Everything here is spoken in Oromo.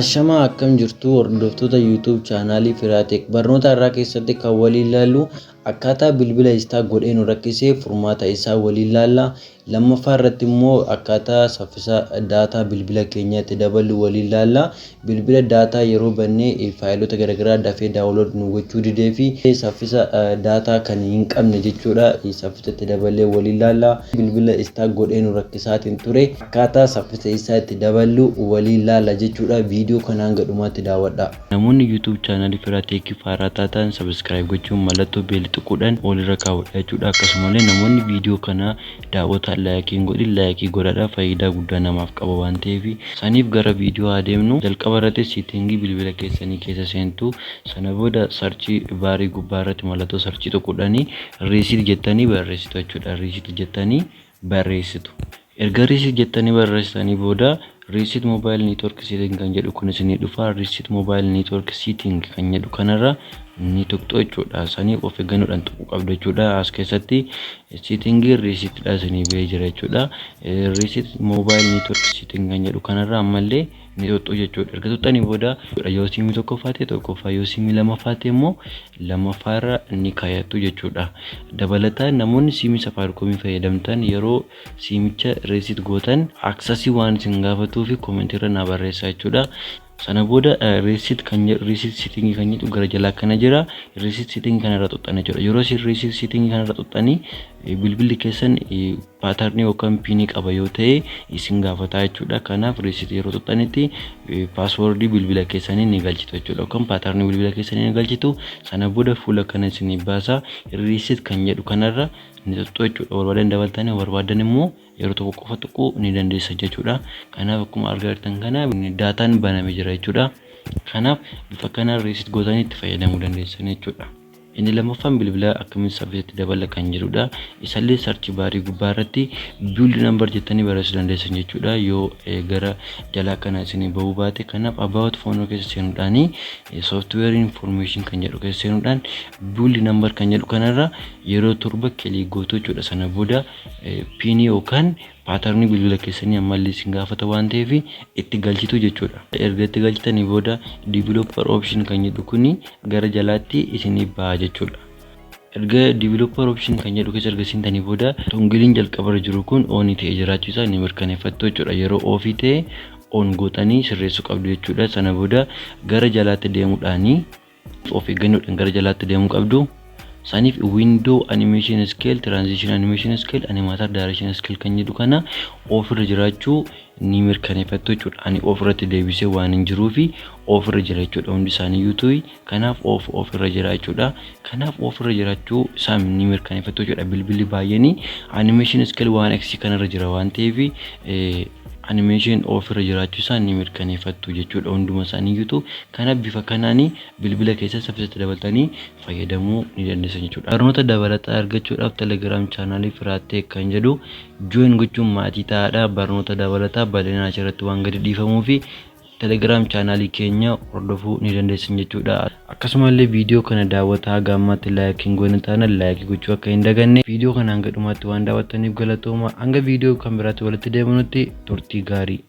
Ashamaa, akkam jirtu hordoftoota YouTube chaanaalii Firaatek? Barnoota irraa keessatti kan waliin ilaallu akkaataa bilbila stuck godhee nu rakkisee furmaata isaa waliin ilaalla. Lammaffaa irratti immoo akkaataa saffisa daataa bilbila keenyaa itti daballu waliin ilaalla. Bilbila daataa yeroo bannee faayilota garaagaraa dafee download nu gochuu didee fi saffisa daataa kan hin qabne jechuudha. Saffisa itti daballee waliin ilaalla. Bilbila stuck godhee nu rakkisaatiin ture, akkaataa saffisa isaa itti daballu waliin ilaalla jechuudha. Viidiyoo kanaan hanga dhumaatti daawwadha. Namoonni YouTube chaanaalii Firaateekii haaraa taatan subscribe gochuun mallattoo bell tuquudhaan walirra kaawwadha jechuudha. Akkasumallee namoonni viidiyoo kana daawwatan like hin godhin like godhadha, faayidaa guddaa namaaf qaba waan ta'eef. Saniif gara viidiyoo adeemnu. Jalqaba irratti setting bilbila keessanii keessa seentu. Sana booda search bar gubbaa irratti mallattoo search tuquudhaanii reset jettanii barreessitu jechuudha. Reset jettanii barreessitu. Erga reset jettanii barreessitanii booda "reset mobile network setting" kan jedhu kun isinii dhufa. "Reset mobile network setting" kan jedhu kanarra ni tuqxu jechuudha. Saniif of eeggannoodhaan tuquu qabdu jechuudha. As keessatti setting resetidha isinii bahee jira jechuudha. "Reset mobile network setting" kan jedhu kanarra ammallee ni tuqxu jechuudha. Erga tuqxanii booda yoo siimii tokkoffaa ta'e tokkoffaa, yoo siimii lamaffaa ta'e immoo lammaffaarra ni kaayattu jechuudha. Dabalataan namoonni siimii Safaariikoomii fayyadamtan yeroo siimicha reset gootan access waan isin gaafatuu fi commentiirra naa barreessaa jechuudha. Sana booda reset kan jedhu, "reset setting" kan jedhu gara jalaa kana jira. Reset setting kanarra tuqxan jechuudha. Yeroo isin reset setting kanarra tuqxanii bilbilli keessan pattern yookaan PIN qaba yoo ta'e isin gaafataa jechuudha. Kanaaf reset yeroo tuqxanitti password bilbila keessanii ni galchitu jechuudha. Yookaan pattern bilbila keessanii ni galchitu. Sana booda fuula kana isinii baasa. "Reset" kan jedhu kanarra ni tuqxu jechuudha. Barbaadan dabaltanii, barbaadan immoo yeroo tokko qofa tuquu ni dandeessa jechuudha. Kanaaf akkuma argaa jirtan kana daataan banamee jira jechuudha. Kanaaf bifa kanaan reset gootanii itti fayyadamuu dandeessan jechuudha. Inni lammaffaan bilbila akkamiin saffisatti dabala kan jedhudha. Isallee search bar gubbaa irratti "build number" jettanii barreessuu dandeessan jechuudha. Yoo gara jalaa kana isinii bahuu baate, kanaaf about phone keessa seenuudhaani "software information" kan jedhu keessa seenuudhaan "build number" kan jedhu kanarra yeroo torba click gootu jechuudha. Sana booda PIN yookaan pattern bilbila keessanii ammallee isin gaafata waan ta'eef itti galchitu jechuudha. Erga itti galchitanii booda "developer option" kan jedhu kuni gara jalaatti isinii baha jechuudha. Erga "developer option" kan jedhu keessa erga seentanii booda toggleiin jalqabarra jiru kun on ta'ee jiraachuu isaa ni mirkaneeffattu jechuudha. Yeroo off ta'e on gootanii sirreessuu qabdu jechuudha. Sana booda gara jalaatti deemuudhaanii of eeggannoodhaan gara jalaatti deemuu qabdu. Saniif "window animation scale, transition animation scale, animator direction scale" kan jedhu kana off irra jiraachuu ni mirkaneeffattu jechuudha. Ani off irratti deebisee waan hin jiruufi off irra jira jechuudha hundi isaanii. Kanaaf off off irra jira jechuudha. Kanaaf off irra jiraachuu isaa ni mirkaneeffattu jechuudha. Bilbilli baay'een animation scale waan X kanarra jira waan ta'eef animation off irra jiraachuu isaa ni mirkaneeffattu jechuudha hunduma isaaniiyyuutu. Kanaaf bifa kanaanii bilbila keessa saffisatti dabaltanii fayyadamuu ni dandeessan jechuudha. Barnoota dabalataa argachuudhaaf Telegram chaanaalii Firaattee kan jedhu join gochuun maatii ta'aadha. Barnoota dabalataa bal'inaan achirratti waan gadi dhiifamuu fi Telegram chaanaalii keenya hordofuu ni dandeessan jechuudha. Akkasumallee viidiyoo kana daawwataa haga ammaatti like hin goone taanaan like gochuu akka hin daganne. Viidiyoo kana hanga dhumaatti waan daawwattaniif galatooma. Hanga viidiyoo kan biraatti walitti deebinutti turtii gaarii.